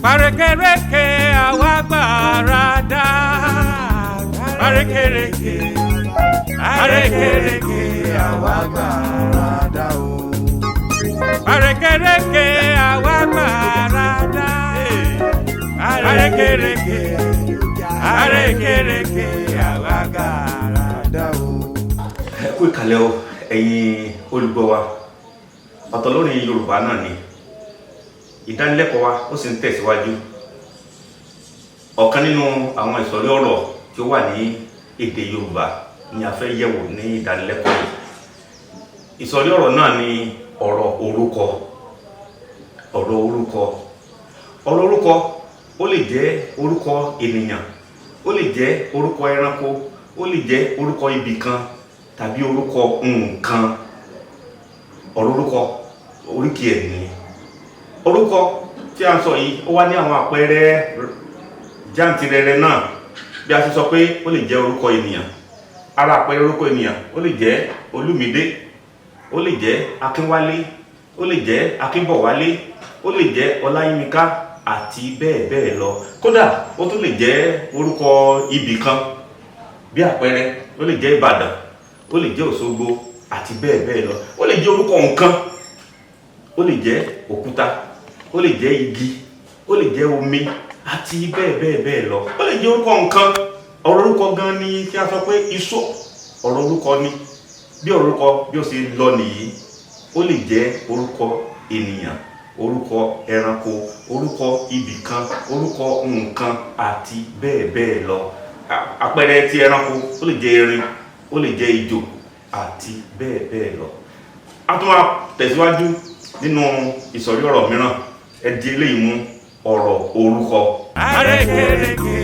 Parékèrékè àwa gbàràdà. Parékèrékè, parékèrékè àwa gbàràdà o. Parékèrékè àwa gbàràdà. Parékèrékè, parékèrékè àwa gbàràdà. Dá o. Ẹ kú ìkàlẹ̀ o, ẹ̀yin olùgbọ́ wa. Ọ̀tọ̀ lórí Yorùbá náà ni ìdánilẹ́kọ̀ọ́ wa, ó sì ń tẹ̀síwájú. Ọ̀kan nínú àwọn ìsọ̀rí ọ̀rọ̀ tí ó wà ní èdè Yorùbá ni a fẹ́ yẹ̀wò ní ìdánilẹ́kọ̀ọ́ yìí. Ìsọ̀rí ọ̀rọ̀ náà ni ọ̀rọ̀ orúkọ. Ọ̀rọ̀ orúkọ, ọ̀rọ̀ orúkọ, ó lè jẹ́ orúkọ ènìyàn, ó lè jẹ́ orúkọ ẹranko, ó lè jẹ́ orúkọ ibì kan tàbí orúkọ nǹkan. Ọ̀rọ̀ orúkọ, oríkì ẹ̀ nìyẹn. Orúkọ tí a ń sọ yìí, ó wá ní àwọn àpẹẹrẹ jáǹtirẹrẹ náà. Bí a ṣe sọ pé ó lè jẹ́ orúkọ ènìyàn, ara àpẹẹrẹ orúkọ ènìyàn, ó lè jẹ́ Olúmídé, ó lè jẹ́ Akínwálé, ó lè jẹ́ Akínbọ̀wálé, ó lè jẹ́ Ọláyímíká àti bẹ́ẹ̀ bẹ́ẹ̀ lọ. Kódà, ó tún lè jẹ́ orúkọ ibì kan. Bí àpẹẹrẹ, ó lè jẹ́ Ìbàdàn, ó lè jẹ́ Òṣogbo àti bẹ́ẹ̀ bẹ́ẹ̀ lọ. Ó lè jẹ́ orúkọ nǹkan, ó lè jẹ́ òkúta, ó lè jẹ́ igi, ó lè jẹ́ omi àti bẹ́ẹ̀ bẹ́ẹ̀ bẹ́ẹ̀ lọ. Ó lè jẹ́ orúkọ nǹkan. Ọ̀rọ̀ orúkọ gan ni kí a sọ pé iṣó ọ̀rọ̀ orúkọ ni. Bí ọ̀rọ̀ orúkọ bí ó ṣe lọ nìyí: ó lè jẹ́ orúkọ ènìyàn, orúkọ ẹranko, orúkọ ibìkan, orúkọ nǹkan àti bẹ́ẹ̀ bẹ́ẹ̀ lọ. Àpẹẹrẹ ti ẹranko, ó lè jẹ́ erin, ó lè jẹ́ ejò àti bẹ́ẹ̀ bẹ́ẹ̀ lọ. A tún máa tẹ̀síwájú nínú ìsọ̀rí ọ̀rọ̀ mìíràn. Ẹ di eléyìí mú: ọ̀rọ̀ orúkọ. Parékèrékè.